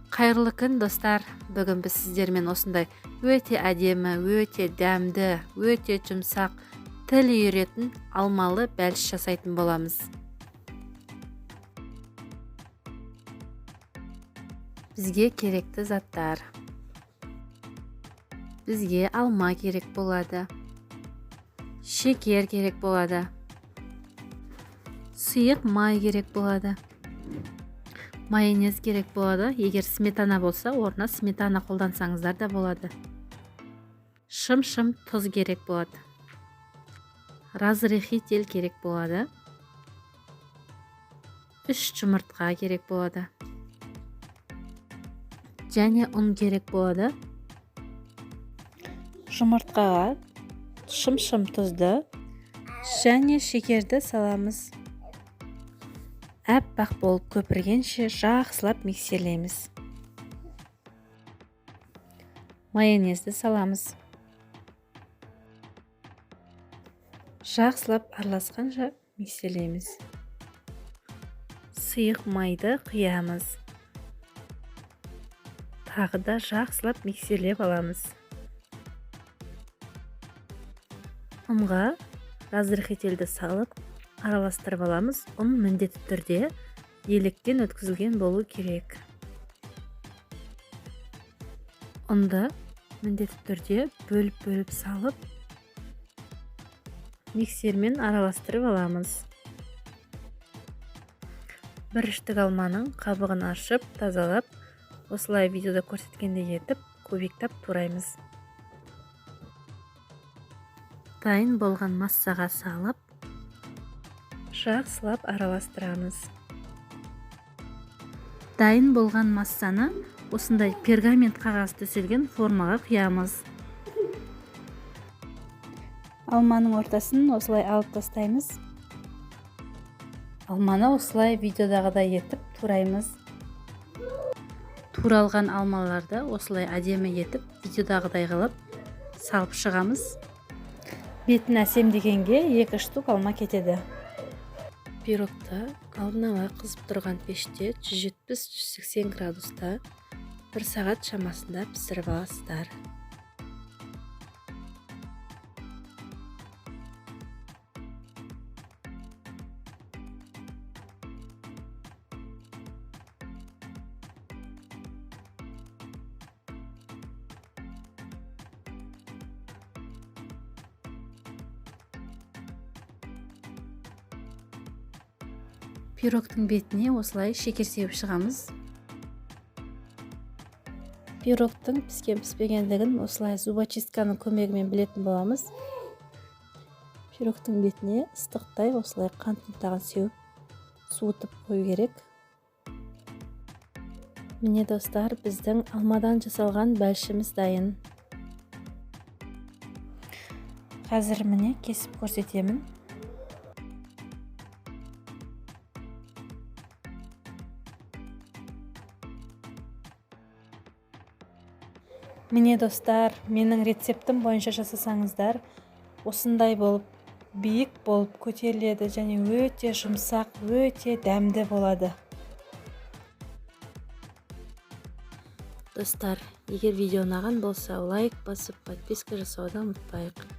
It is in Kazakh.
Қайырлы күн, достар! Бүгін біз сіздермен осындай өте әдемі, өте дәмді, өте жұмсақ, тіл үйіретін алмалы бәліш жасайтын боламыз. Бізге керекті заттар. Бізге алма керек болады. Шекер керек болады. Сұйық май керек болады. Майонез керек болады. Егер сметана болса, орнына сметана қолдансаңыздар да болады. Шым-шым тұз керек болады. Разрыхитель керек болады. 3 жұмыртқа керек болады. Және ұн керек болады. Жұмыртқаға шым-шым тұзды және шекерді саламыз. Әппақ болып көпіргенше жақсылап миксерлейміз. Майонезді саламыз. Жақсылап араласқанша миксерлейміз. Сұйық майды құямыз. Тағы да жақсылап миксерлеп аламыз. Ұнға разрыхительді салып араластырып аламыз. Ұн міндетті түрде електен өткізілген болу керек. Ұнды міндетті түрде бөліп-бөліп салып, миксермен араластырып аламыз. Бір үштік алманың қабығын аршып, тазалап, осылай видеода көрсеткендей етіп кубиктап тураймыз. Дайын болған массаға салып, жақсылап араластырамыз. Дайын болған массаны осындай пергамент қағаз төселген формаға құямыз. Алманың ортасын осылай алып тастаймыз. Алманы осылай видеодағыдай етіп тураймыз. Туралған алмаларды осылай әдемі етіп видеодағыдай қылып салып шығамыз. Бетін әсемдегенге 2 штук алма кетеді. Пирогты алдын ала қызып тұрған пеште 170-180 градуста 1 сағат шамасында пісіріп аласыздар. Пирогтың бетіне осылай шекер сеуіп шығамыз. Пирогтың піскен-піспегендігін осылай зубочистканың көмегімен білетін боламыз. Пирогтың бетіне ыстықтай осылай қант ұнтағын сеуіп, суытып қою керек. Міне, достар, біздің алмадан жасалған бәлішіміз дайын. Қазір міне кесіп көрсетемін. Міне, достар, менің рецептім бойынша жасасаңыздар, осындай болып биік болып көтеріледі және өте жұмсақ, өте дәмді болады. Достар, егер видео ұнаған болса, лайк басып, подписка жасауды ұмытпайық.